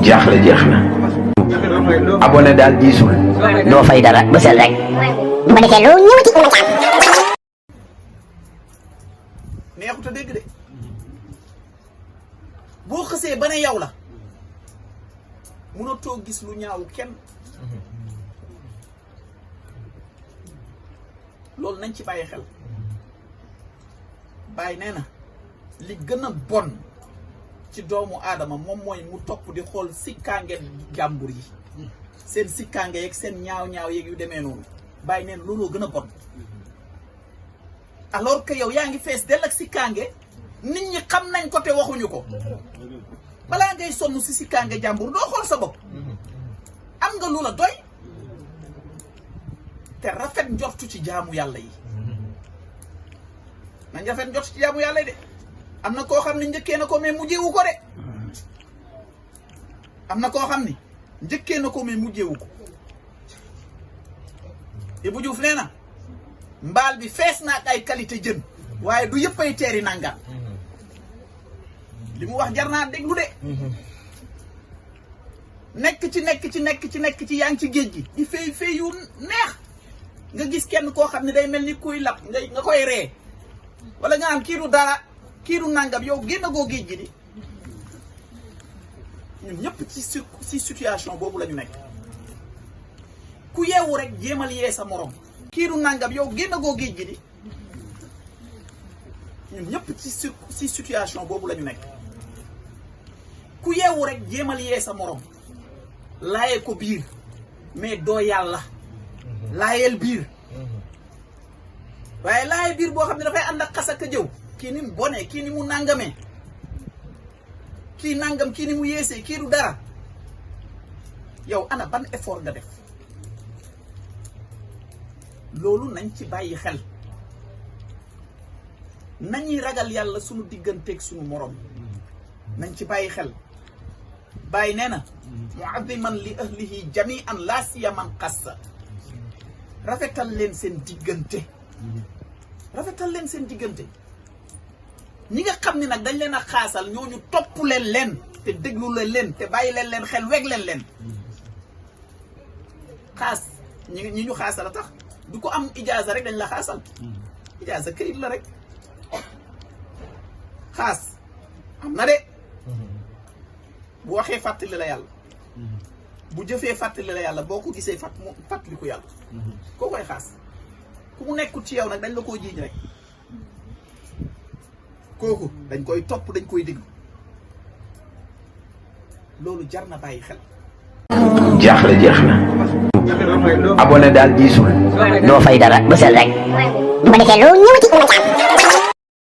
jaaxle jeex na. abonné daal diisul. doo fay dara bësal rek. bu ko defee lu ñëwati mën a caam. neexut a dégg de boo xësee ba ne yow la mënatoo gis lu ñaaw kenn. loolu nañ ci bàyyi xel. bàyyi nee na li gën a bon ci doomu aadama moom mooy mu topp di xool sikkaange jàmbur yi seen sikkaange yeeg seen ñaaw-ñaaw yeeg yu demee noonu. bàyyi nee na looloo gën a bon alors que yow yaa ngi fees dell ak sikkaange nit ñi xam nañ ko te waxuñu ko. balaa ngay sonn si sikkaange jàmbur doo xool sa bopp. am nga lu la doy te rafet njortu ci jaamu yàlla yi. nañ rafet njortu ci jaamu yàlla yi de. am na koo xam ne njëkkee na ko mais mujjeewu ko de. am na koo xam ni njëkkee na ko mais mujjeewu ko. Ibou Diouf nee na mbaal bi fees na ak ay qualité jën waaye du yëpp ay teeri nangaan. li mu wax jar naa déglu de. nekk ci yaa ngi ci géej gi di fay yu neex nga gis kenn koo xam ne day mel ni kuy lap nga koy ree wala nga am kii du dara kii du nangam yow génn goo géej gi di. ñun ñëpp ci situation boobu la ñu nekk. ku yeewu rek jéemal yee sa morom. kii du nangam yow génn goo géej gi di. ñun ñëpp ci situation boobu la ñu nekk. ku yeewu rek jéemal yee sa morom. laayee ko biir mais doo yàlla. laayeel biir. waaye laayee biir boo xam ne dafay ànd ak xas ak jëw. kii ni mu bonee kii ni mu nangamee. kii nangam kii ni mu yeesee kii du dara. yow ana ban effort nga def. loolu nañ ci bàyyi xel. nañuy ragal yàlla sunu digganteeg sunu morom. nañ ci bàyyi xel. bàyyi nee na mu'azziman li ahlihi jami'an la siyaman qassa. rafetal leen seen diggante. rafetal leen seen diggante. ñi nga xam ne nag dañ leen a xaasal ñooñu topp leen te déglu leen te bàyyi leen xel weg leen. xaas ñi ñu xaasal a tax du ko am ijaaza rek dañ la xaasal. ijaaza këyit la rek. xaas am na de. bu waxee fàttali la yàlla. bu jëfee fàttali la yàlla boo ko gisee fàttali ko yàlla. koo koy xaas ku mu nekkul ci yow nag dañ la koo jiiñ rek. kooku dañ koy topp dañ koy déglu. loolu jar na bàyyi xel. jaaxle jeex na. abonné daal diisul. doo fay dara bësal rek. bu ko defee lu ñëwati mën a caam.